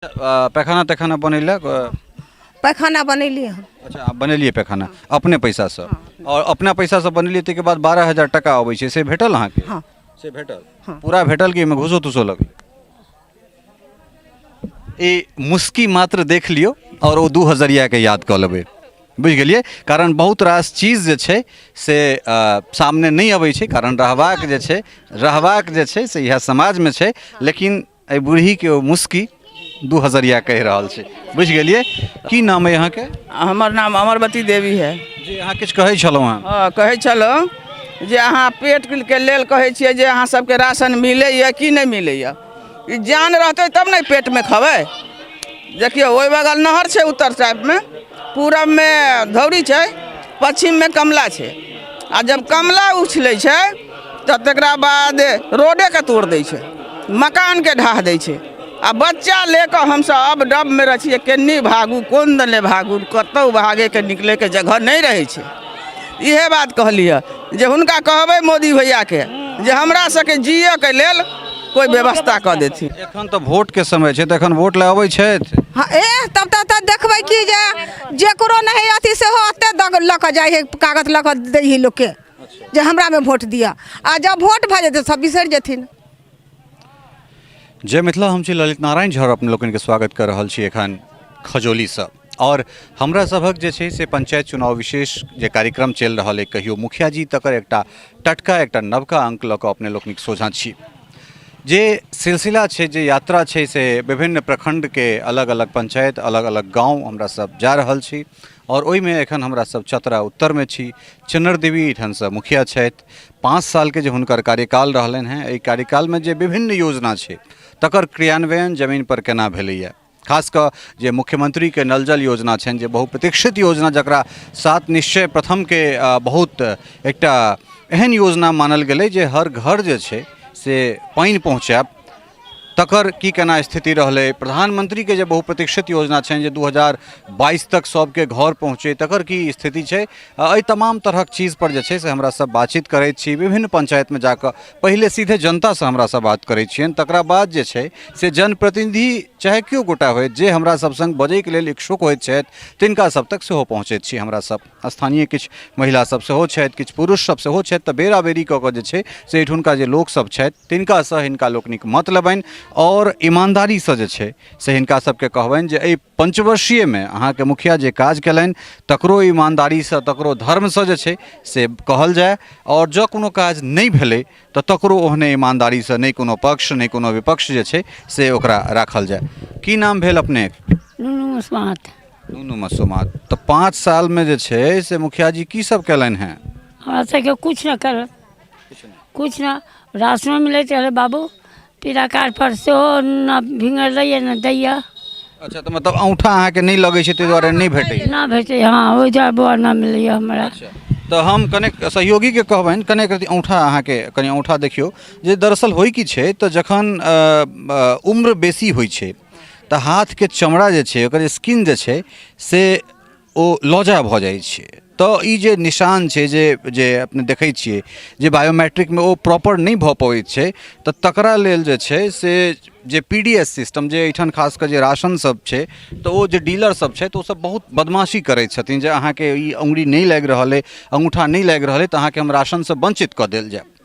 पैखाना तैखाना बनेलक? पैखाना बनेलियै हन। अच्छा, अहाँ बनेलियै पैखाना अपने पैसासँ? आओर अपना पैसासँ बनेलियै, ताहिके बाद 12,000 टाका अबै छै, से भेटल अहाँके? हँ। से भेटल? हँ। पूरा भेटल कि ओहिमे घूसो तूसो लगलै? ई मुस्की मात्र देख लियौ आओर ओ 2 हजरियाके याद कऽ लेबै, बुझि गेलियै? कारण बहुत रास चीज जे छै से सामने नहि अबै छै, कारण रहबाक जे छै से इएह समाजमे छै। लेकिन एहि बूढ़ीके ओ मुस्की 2 हजरिया कहि रहल छै, बुझि गेलियै? की नाम अइ अहाँके? हमर नाम अमरवती देवी है। जी, अहाँ किछु कहै छलहुँ हँ? हँ, कहै छलहुँ जे अहाँ पेटके लेल कहै छियै जे अहाँ सबके राशन मिलैए कि नहि मिलैए। ई जान रहतै तब ने पेटमे खबै। देखियौ, ओहि बगल नहर छै उत्तर साइडमे, पूरबमे धौरी छै, पश्चिममे कमला छै। आ जब कमला उछलै छै तऽ तकरा बाद रोडेके तोड़ि दै छै, मकानके ढाह दै छै। आ बच्चा ले कऽ हमसब अब डबमे रहै छियै। केन्नी भागू, कोन दने भागू? कतहु भागेके निकलैके जगह नहि रहै छै। इहे बात कहलियै जे हुनका कहबै मोदी भैयाके जे हमरा सबके जियऽके लेल कोइ व्यवस्था कऽ देथिन। एखन तऽ वोटके समय छै, तऽ एखन वोट लए अबै छथि? हँ, ए तब तऽ देखबै कि जे जेकरो नहि अथी, सेहो ओते दग लऽ कऽ जाइ हइ, कागज लऽ कऽ दै हइ लोकके जे हमरामे वोट दिअ। आ जब वोट भऽ जेतै, सब बिसरि जेथिन। जय मिथिला, हम छी ललित नारायण झा, अपने लोकनिके स्वागत कऽ रहल छी एखन खजौलीसँ। आओर हमरा सभक जे छै से पंचायत चुनाव विशेष जे कार्यक्रम चलि रहल अइ कहियो मुखिया जी, तकर एकटा टटका, एकटा नवका अंक लऽ कऽ अपने लोकनिक सोझाँ छी। जे सिलसिला छै, जे यात्रा छै, से विभिन्न प्रखण्डके अलग अलग पंचायत, अलग अलग गाँव हमरा सब जा रहल छी। आओर ओहिमे एखन हमरा सब चतरा उत्तरमे छी। चन्नर देवी एहिठामसँ मुखिया छथि। 5 सालके जे हुनकर कार्यकाल रहलनि हेँ, एहि कार्यकालमे जे विभिन्न योजना छै तकर क्रियान्वयन जमीनपर केना भेलैए, खास कऽ जे मुख्यमंत्रीके नल जल योजना छनि, जे बहुप्रतीक्षित योजना, जकरा सात निश्चय प्रथमके बहुत एकटा एहन योजना मानल गेलै जे हर घर जे छै से पानि पहुँचायब, तकर की केना स्थिति रहलै? प्रधानमंत्रीके जे बहुप्रतीक्षित योजना छनि जे 2022 तक सबके घर पहुँचै, तकर की स्थिति छै? एहि तमाम तरहक चीज पर जे छै से हमरा सब बातचीत करैत छी। विभिन्न पंचायतमे जाकऽ पहिले सीधे जनतासँ हमरा सब बात करै छियनि, तकरा बाद जे छै से जनप्रतिनिधि चाहे केओ गोटा होथि, जे हमरा सब सङ्ग बजैके लेल इच्छुक होइत छथि, तिनका सब तक सेहो पहुँचैत छी हमरा सब। स्थानीय किछु महिला सब सेहो छथि, किछु पुरुष सब सेहो छथि, तऽ बेराबेरी कऽ कऽ जे छै से एहिठुनका जे लोकसब छथि तिनकासँ हिनका लोकनिक मत लेबनि आओर ईमानदारीसँ जे छै से हिनका सबके कहबनि जे एहि पंचवर्षीयमे अहाँके मुखिया जे काज कयलनि तकरो ईमानदारीसँ, तकरो धर्मसँ जे छै से कहल जाय। आओर जँ कोनो काज नहि भेलै तऽ तकरो ओहने ईमानदारीसँ, नहि कोनो पक्ष, नहि कोनो विपक्ष, जे छै से ओकरा राखल जाय। की नाम भेल अपनेक? नुनू मुस्मात। नुनू मसोमात। तऽ 5 सालमे जे छै से मुखिया जी की सब कयलनि हेँ? हमरा सबके किछु नहि करल, किछु नहि। राशनो मिलैत रहलै बाबू, पीला कार्ड पर सेहो न भिंगल दैए न दैए। अच्छा, तऽ मतलब औंठा अहाँके नहि लगै छै, ताहि दुआरे नहि भेटैए? नहि भेटैए, हँ, ओहि दुआरे बौआ नहि मिलैए हमरा। अच्छा, तऽ हम कनेक सहयोगीके कहबनि, कनेक रति औंठा अहाँके, कनि औंठा देखियौ। जे दरअसल होइ की छै तऽ जखन उम्र बेसी होइ छै तऽ हाथके चमड़ा जे छै, ओकर स्किन जे छै से ओ लौजा भऽ जाइ छै। तऽ ई जे निशान छै, जे जे अपने देखै छियै जे बायोमेट्रिकमे ओ प्रॉपर नहि भऽ पबैत छै, तऽ तकरा लेल जे छै से J P D S system, जे एहिठाम खास कऽ जे राशन सब छै, तऽ ओ जे डीलर सब छै तऽ ओ सब बहुत बदमाशी करै छथिन जे अहाँके ई अङ्गुरी नहि लागि रहल अइ, अङ्गूठा नहि लागि रहल अइ, तऽ अहाँके हम राशनसँ वञ्चित कऽ देल जायब।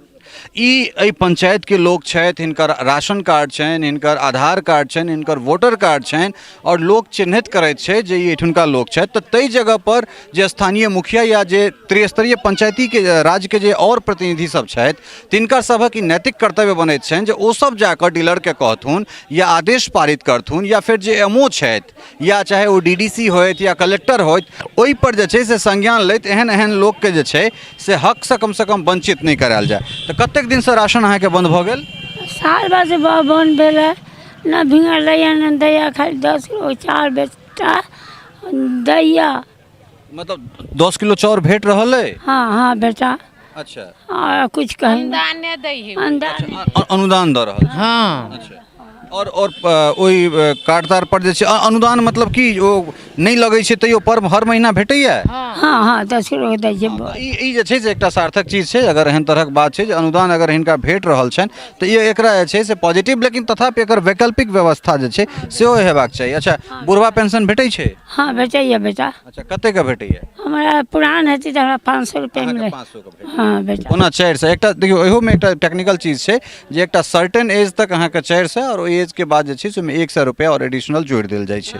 ई एहि पंचायतके लोक छथि, हिनकर राशन कार्ड छनि, हिनकर आधार कार्ड छनि, हिनकर वोटर कार्ड छनि आओर लोक चिन्हित करैत छै जे ई एहिठुनका लोक छथि। तऽ ताहि जगहपर जे स्थानीय मुखिया या जे त्रिस्तरीय पंचायतीके राज्यके जे आओर प्रतिनिधि सब छथि, तिनकर सभक ई नैतिक कर्तव्य बनैत छनि जे ओ सब जाकऽ डीलरके कहथुन या आदेश पारित करथुन, या फेर जे एम ओ छथि या चाहे ओ डी डी सी होथि या कलेक्टर होथि, ओहिपर जे छै से संज्ञान लैत एहन एहन लोकके जे छै से हकसँ कमसँ कम वञ्चित नहि करायल जाय। तऽ कतेक दिनसँ राशन अहाँके बन्द भऽ गेल? साल भरिसँ बन्द भेल है। नहि भिंगल दैए, नहि दैए, खाली 10 किलो चाउर बेचता दैए। मतलब 10 किलो चाउर भेट रहल अइ? हँ, बेटा। अच्छा। आ किछु कही अनुदाने दै है। अनुदान। अनुदान दऽ रहल छै? हँ। अच्छा, आओर ओहि कार्ड तार्ड पर जे छै अनुदान, मतलब की ओ नहि लगै छै तैयो पर हर महीना भेटैया? हँ हँ, 10 किलो दै छै। ई ई जे छै से एकटा सार्थक चीज छै। अगर एहन तरहक बात छै जे अनुदान अगर हिनका भेट रहल छनि तऽ ई एकरा जे छै से पॉजिटिव, लेकिन तथापि एकर वैकल्पिक व्यवस्था जे छै सेहो हेबाक चाही। अच्छा, बुढ़वा पेंशन भेटै छै? हँ, भेटैए बेटा। अच्छा, कतेके भेटैए? हमरा पुरान हेतै तऽ हमरा 500 रुपैआ अहाँके मिलै। 500 के भेटैए। हँ बेटा। ओना 400 एकटा देखियौ, इहोमे एकटा टेक्निकल चीज छै जे एकटा सर्टेन एज तक अहाँके 400 आओर ओहि एजके बाद जे छै से ओहिमे 100 रुपैआ आओर एडिशनल जोड़ि देल जाइ छै।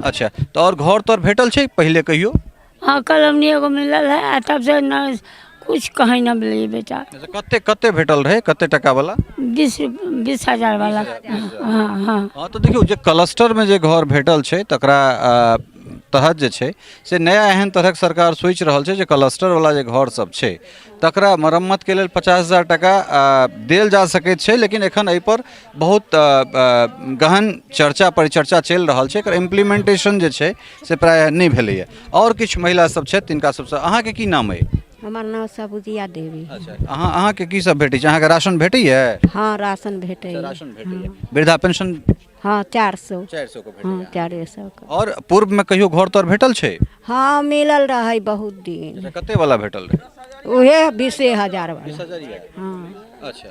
अच्छा, तऽ आओर घर तर भेटल छै पहिले कहियो? हँ, कलमनी एगो मिलल है आ तब से न कुछ कहीं न मिलैए बेटा। अच्छा, कते कते भेटल रहै, कते टका वाला? 20,000 वाला। हँ हँ। हँ, तऽ देखियौ जे क्लस्टरमे जे घर भेटल छै तकरा तहत जे छै से नया एहन तरहक सरकार सोचि रहल छै जे क्लस्टरवला जे घर सब छै तकरा मरम्मतके लेल 50,000 टाका देल जा सकैत छै, लेकिन एखन एहिपर बहुत गहन चर्चा परिचर्चा चलि रहल छै, एकर इम्प्लीमेंटेशन जे छै से प्रायः नहि भेलैए। आओर किछु महिला सब छथि, तिनका सबसँ। अहाँके की नाम अइ? हमर नाम सबुजिया देवी। अच्छा, अहाँके की सब भेटै छै? अहाँके राशन भेटैए? हँ, राशन भेटैए। राशन भेटैए। वृद्धा पेंशन? हँ, 400। 400 के हँ, भेटैए। 400 के। आओर पूर्वमे कहियो घर तर भेटल छै? हँ, मिलल रहै बहुत दिन। अच्छा, कते वाला भेटल रहै? उहे 20,000 वाला। हँ। अच्छा,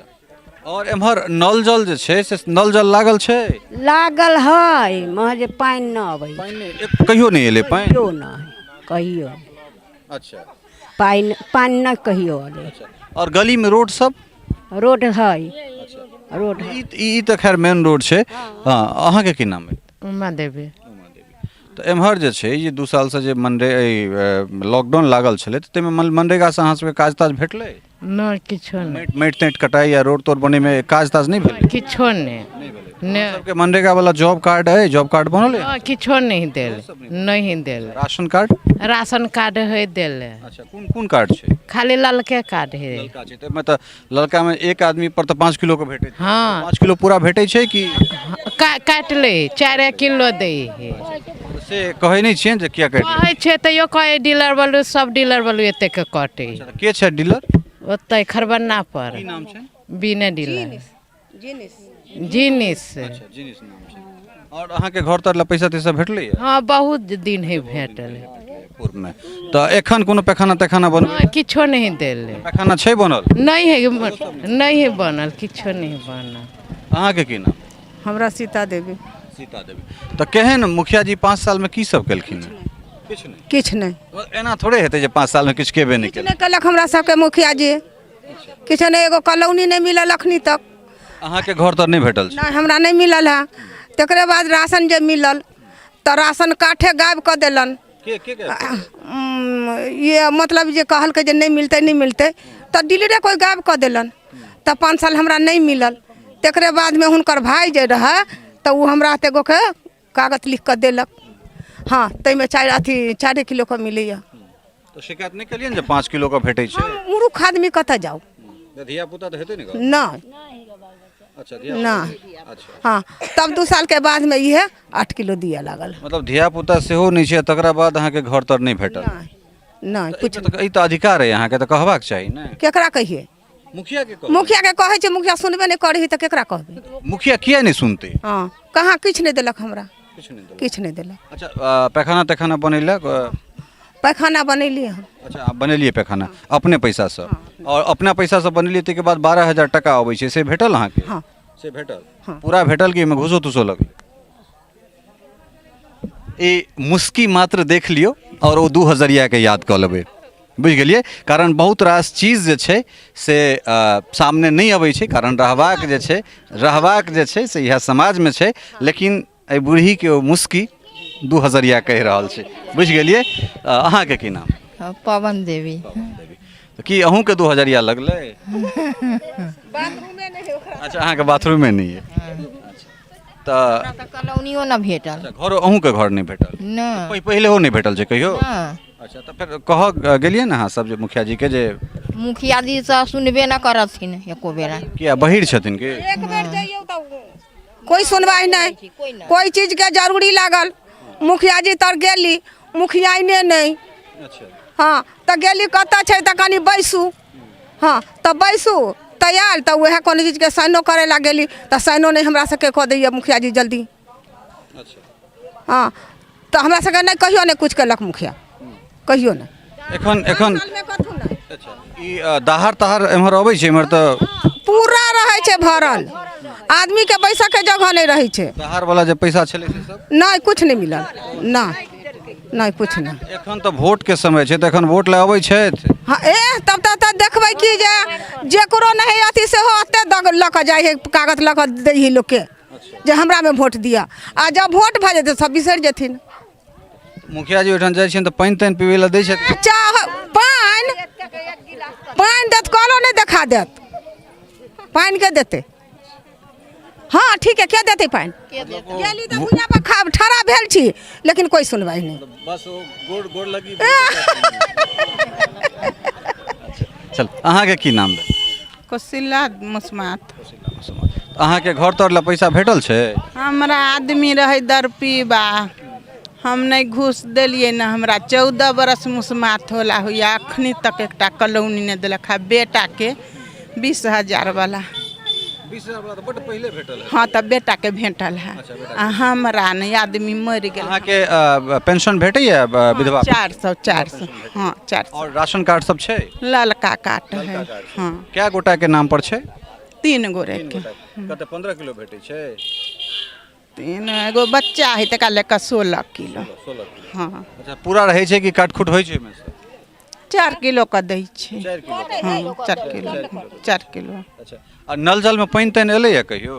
और एम्हर नल जल जे छै से नल जल लागल छै? लागल है, महज पानि न अबै। पानि नहि कहियो नहि एलै पानि? कहियो नहि, कहियो। अच्छा। पानि नहि कहियो एलै। और गली में रोड सब? रोड है, रोड है। ई ई तऽ खैर मेन रोड छै। हँ, अहाँके की नाम अइ? उमा देवी। तऽ एम्हर जे छै जे 2 सालसँ जे मनरे लॉकडाउन लागल छलै तऽ ताहिमे मनरेगासँ अहाँ सबके काज ताज भेटलै? नहि, किछो नहि। माटि ताटि कटाइ या रोड तोड बनैमे काज ताज नहि भेलै? किछो नहि, नहि। सबके मनरेगा वाला जॉब कार्ड अइ? जॉब कार्ड बनल अइ? हँ, किछो नहि देल, नहि देल। Ration card? राशन कार्ड है देल। अच्छा, कोन कोन कार्ड छै? खाली ललके कार्ड है। ललका छै, ताहिमे तऽ ललकामे एक आदमी पर तऽ 5 किलो के भेटै छै। हँ। 5 किलो पूरा भेटै छै कि? काटि लै, 4 किलो दै है। से कहै नहि छियनि जे किया काटि लै? कहै छै तैयो कहै डीलर बलू, सब डीलर बलू एतेक कटै। अच्छा, के छै डीलर? ओतै खरबन्ना पर। की नाम छै? बिने डीलर। जिनिस। अच्छा, जिनिस नाम छै। और अहाँके घर तर लए पैसा तैसा भेटलैए? हँ, बहुत दिन है भेटल। पूर्वमे तऽ एखन कोनो पैखाना तैखाना बनल? हँ, किछो नहि देल। पैखाना छै बनल? नहि है, नहि है बनल, किछो नहि बनल। अहाँके की नाम? हमरा सीता देवी। सीता देवी। तऽ केहन मुखिया जी 5 सालमे की सब केलखिन? किछु नहि? किछु नहि। एना थोड़े हेतै जे 5 सालमे किछु केबे नहि किछु केलक। नहि केलक हमरा सबके मुखिया जी, किछु नहि। एगो कॉलोनी नहि मिलल अखनी तक। अहाँके घर तर नहि भेटल छै? नहि, हमरा नहि मिलल है। तकरे बाद राशन जे मिलल तऽ राशन काठे गायब कऽ देलन। के के के? ये मतलब जे कहलकै जे नहि मिलतै, नहि मिलतै, तऽ डीलरे कोइ गायब कऽ देलन, तऽ 5 साल हमरा नहि मिलल। तकरे बादमे हुनकर भाय जे रहै तऽ ओ हमरा एतेक गोके कागज लिख कऽ देलक। हँ, ताहिमे 4 अथी 4 किलोके मिलैए। तऽ शिकायत नहि केलियै जे 5 किलोके भेटै छै? हम मूर्ख आदमी कतऽ जाउ? धिया पुता तऽ हेतै ने घर? नहि। अच्छा, धिया नहि। अच्छा। हँ, तब 2 सालके बादमे इहे 8 किलो दिअ लागल। मतलब धिया पुता सेहो नहि छै, तकरा बाद अहाँके घर तर नहि भेटल? नहि नहि, किछु किछु। ई तऽ अधिकार अइ अहाँके, तऽ कहबाक चाही ने। केकरा कहियै? मुखिया के कहबै। मुखिया के कहै छै, मुखिया सुनबे नहि करै हइ, तऽ केकरा कहबै? मुखिया किया नहि सुनतै? हँ, कहाँ किछु नहि देलक हमरा। किछु नहि देलक? किछु नहि देलक। अच्छा, पैखाना तैखाना बनेलक? पैखाना बनेलियै हम। अच्छा, अहाँ बनेलियै पैखाना अपने पैसासँ? आओर अपना पैसासँ बनेलियै ताहिके बाद 12,000 टका अबै छै, से भेटल अहाँके? हँ। से भेटल? हँ। पूरा भेटल कि ओहिमे घूसो तूसो लगलै? ई मुस्की मात्र देख लियौ आओर ओ 2 हजरियाके याद कऽ लेबै, बुझि गेलियै? कारण बहुत रास चीज जे छै से सामने नहि अबै छै, कारण रहबाक जे छै से इएह समाजमे छै, लेकिन एहि बूढ़ीके ओ मुस्की 2 हजरिया कहि रहल छै, बुझि गेलियै? अहाँके की नाम? पवन देवी। तऽ की अहूँके 2 हजरिया लगलै? अच्छा, अहाँके बाथरूमे नहि अइ तऽ? तऽ कॉलोनियो न भेटल। अच्छा, घरो अहूँके घर नहि भेटल? नहि। पहिलेहो नहि भेटल छै कहियो? नहि। अच्छा, तऽ फेर कह गेलियै ने अहाँ सब जे मुखिया जीके जे? मुखिया जी सब सुनबे न करथिन एको बेरा। किया, बहिर छथिन की? एक बेर जइयौ तऽ कोइ सुनवाइ नहि। कोइ चीजके जरूरी लागल, मुखिया जी तर गेली, मुखियाइने नहि। अच्छा। हँ, तऽ गेली, कतऽ छै, तऽ कनि बैसू। हँ, तऽ बैसू तऽ आयल तऽ उएह कोनो चीजके साइनो करै लए गेली तऽ साइनो नहि हमरा सबके कऽ दैए मुखिया जी जल्दी। अच्छा। हँ, तऽ हमरा सबके नहि कहियो नहि किछु केलक मुखिया कहियो नहि। एखन एखन सालमे कथू नहि। अच्छा, ई दाहर ताहर एम्हर अबै छै? एम्हर तऽ पूरा रहै छै भरल, आदमीके बैसऽके जगह नहि रहै छै। दाहर वाला जे पैसा छलै से सब नहि, किछु नहि मिलल, नहि नहि किछु नहि। एखन तऽ वोटके समय छै, तऽ एखन वोट लए अबै छथि? हँ, ए तब तऽ देखबै कि जे जेकरो नहि अथी सेहो ओते दऽ लऽ कऽ जाइ हइ, कागज लऽ कऽ दै हइ लोकके जे हमरामे वोट दिअ, आ जब वोट भऽ जेतै सब बिसरि जेथिन। मुखिया जी ओहिठाम जाइ छियनि तऽ पानि तानि पीबै लए दै छथिन? चाह पानि पानि देत, कलो नहि देखा देत, पानि के देतै? हाँ ठीक है, के देतै पानि? गेली तऽ भुइयाँ पर खा ठड़ा भेल छी, लेकिन कोइ सुनवाइ नहि। बस ओ गोड़ गोड़ लगी। चल, अहाँके की नाम भेल? कोशिला मुसमात। अहाँके घर तर लए पैसा भेटल छै? हमरा आदमी रहै दरपीबा, हम नहि घूस देलियै ने। हमरा 14 बरस मुसमात होला होइया, अखनी तक एकटा कलौनी नहि देलक। हा, बेटाके 20,000 वाला। 20,000 वाला तऽ बड्ड पहिले भेटल है। हँ, तऽ बेटाके भेटल है। अच्छा, बेटाके। आ हमरा नहि, आदमी मरि गेल। अहाँके पेंशन भेटैया विधवा? 400, 400, हँ, 400। आओर राशन कार्ड सब छै? ललका कार्ड है, हँ। कए गोटा के नाम पर छै? 3 गोरे के। कते, 15 किलो भेटै छै? 3 एगो बच्चा है, तकरा लए कऽ 16 किलो। 16 किलो। हँ। अच्छा, पूरा रहै छै कि काटखुट होइ छै ओहिमे से? 4 किलो के दै छै। 4 किलो? हँ, 4 किलो, 4 किलो। अच्छा, आ नल जलमे पानि तानि एलैया कहियो?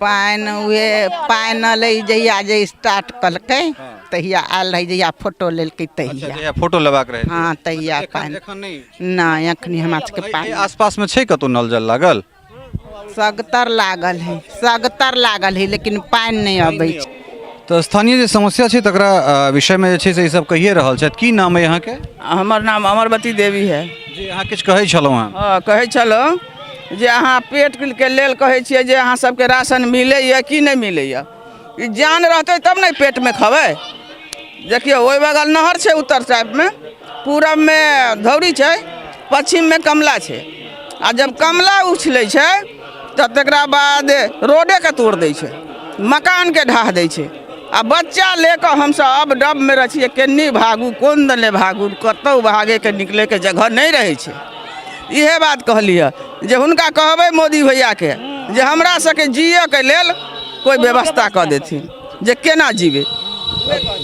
पानि उहे पानि एलै जहिया जे स्टार्ट कलकै तहिया आयल रहै, जहिया फोटो लेलकै अच्छा, तहिया। जहिया फोटो लेबाक रहै। हँ, तहिया पानि। एखन नहि? नहि, एखनी हमरा सबके एहि पानि आसपासमे छै कतहु नल जल लागल? सगतर लागल है, सगतर लागल है, लेकिन पानि नहि अबै छै। तऽ स्थानीय जे समस्या छै तकरा विषयमे जे छै से ई सब कहिए रहल छथि। की नाम अइ अहाँके? हमर नाम अमरवती देवी है। जी, अहाँ किछु कहै छलहुँ हेँ? हँ, कहै छलहुँ जे अहाँ पेटके लेल कहै छियै जे अहाँ सबके राशन मिलैए कि नहि मिलैए? ई जान रहतै तब ने पेटमे खबै। देखियौ, ओहि बगल नहर छै उत्तर साइडमे, पूरबमे धौरी छै, पश्चिममे कमला छै। आ जब कमला उछलै छै तऽ तकरा बाद रोडेके तोड़ि दै छै, मकानके ढाह दै छै। आ बच्चा लऽ कऽ हमसभ अब डबमे रहै छियै, केन्नी भागू, कोन दने भागू, कतहु भागैके निकलैके जगह नहि रहै छै। इएह बात कहलियै जे हुनका कहबै मोदी भैयाके जे हमरा सबके जियैके लेल कोइ व्यवस्था कऽ देथिन जे केना जीबै।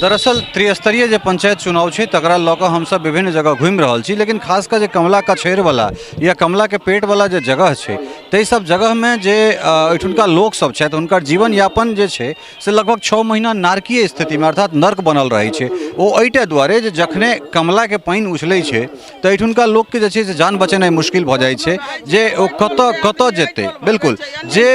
दरअसल त्रिस्तरीय जे पंचायत चुनाव छै तकरा लऽ कऽ हमसब विभिन्न जगह घुमि रहल छी, लेकिन खास कऽ जे कमला कछेरवला या कमलाके पेटवला जे जगह छै ताहि सब जगहमे जे एहिठुनका लोकसब छथि हुनकर जीवन यापन जे छै से लगभग 6 महीना नारकीय स्थितिमे अर्थात नर्क बनल रहै छै। ओ एहिटा दुआरे जे जखने कमलाके पानि उछलै छै तऽ एहिठुनका लोकके जे छै से जान बचेनाइ मुश्किल भऽ जाइ छै जे ओ कतऽ कतऽ जेतै। बिल्कुल जे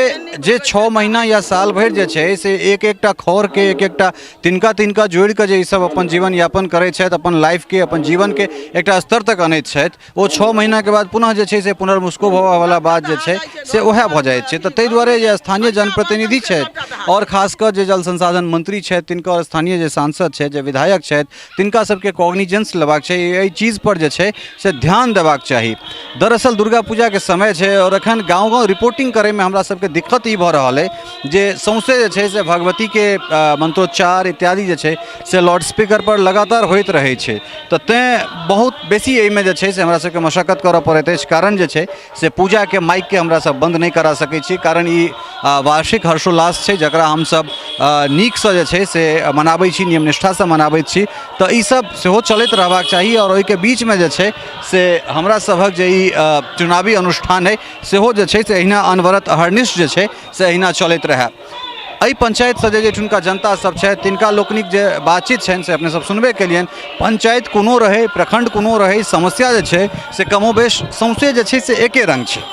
जे 6 महीना या साल भरि जे छै से एक एकटा खरके एक एकटा तिनका तिनका जोड़ि कऽ जे ईसब अपन जीवन यापन करै छथि, अपन लाइफके अपन जीवनके एकटा स्तर तक अनैत छथि, ओ 6 महीनाके बाद पुनः जे छै से पुनर्मुस्को होबऽवला बात जे छै से उएह भऽ जाइ छै। तऽ ताहि दुआरे जे स्थानीय जनप्रतिनिधि छथि आओर खास कऽ जे जल संसाधन मंत्री छथि तिनकर, स्थानीय जे सांसद छथि, जे विधायक छथि, तिनका सबके कॉग्निजेंस लेबाक छै, एहि चीजपर जे छै से ध्यान देबाक चाही। दरअसल दुर्गा पूजाके समय छै आओर एखन गाँव गाँव रिपोर्टिंग करैमे हमरा सबके दिक्कत ई भऽ रहल अइ जे सौँसे जे छै से भगवतीके मंत्रोच्चार इत्यादि जे छै से लाउड स्पीकरपर लगातार होइत रहै छै, तऽ तेँ बहुत बेसी एहिमे जे छै से हमरा सबके मशक्कत करऽ पड़ैत अछि। कारण जे छै से पूजाके माइकके हमरा सब बन्द नहि करा सकै छी, कारण ई वार्षिक हर्षोल्लास छै जकरा हमसब नीकसँ जे छै से मनाबै छी, नियम निष्ठासँ मनाबैत छी। तऽ ईसब सेहो चलैत रहबाक चाही आओर ओहिके बीचमे जे छै से हमरा सभक जे ई चुनावी अनुष्ठान अइ सेहो जे छै से अहिना अनवरत अहर्निश जे छै से अहिना चलैत रहए। एहि पंचायतसँ जे एहिठुनका जनता सब छथि तिनका लोकनिक जे बातचीत छनि से अपने सब सुनबे केलियनि। पंचायत कोनो रहै, प्रखण्ड कोनो रहै, समस्या जे छै से कमोबेश सौँसे जे छै से एके रङ्ग छै।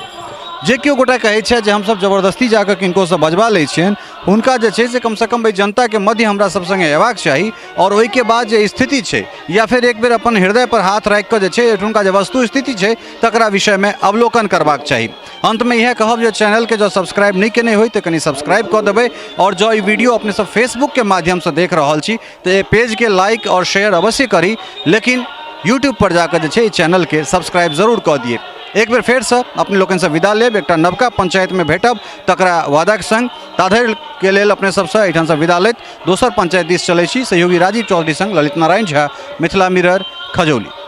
जे केओ गोटा कहै छथि जे हमसब जबरदस्ती जाकऽ किनकोसँ बजबा लै छियनि, हुनका जे छै से कमसँ कम एहि जनताके मध्य हमरा सब सङ्गे अयबाक चाही आओर ओहिके बाद जे स्थिति छै या फेर एक बेर अपन हृदयपर हाथ राखिकऽ जे छै एहिठुनका जे वस्तु स्थिति छै तकरा विषयमे अवलोकन करबाक चाही। अन्तमे इएह कहब जे चैनलके जँ सब्सक्राइब नहि केने होइ तऽ कनि सब्सक्राइब कऽ देबै आओर जँ ई वीडियो अपने सब फेसबुकके माध्यमसँ देख रहल छी तऽ एहि पेजके लाइक आओर शेयर अवश्य करी, लेकिन यूट्यूबपर जाकऽ जे छै ई चैनलके सब्सक्राइब जरूर कऽ दियै। एक बेर फेरसँ अपने लोकनिसँ विदा लेब, एकटा नवका पंचायतमे भेटब तकरा वादाक संग। ताधरिके लेल अपने सबसँ एहिठामसँ विदा लैत दोसर पंचायत दिस चलै छी। सहयोगी राजीव चौधरी संग ललित नारायण झा, मिथिला मिरर, खजौली।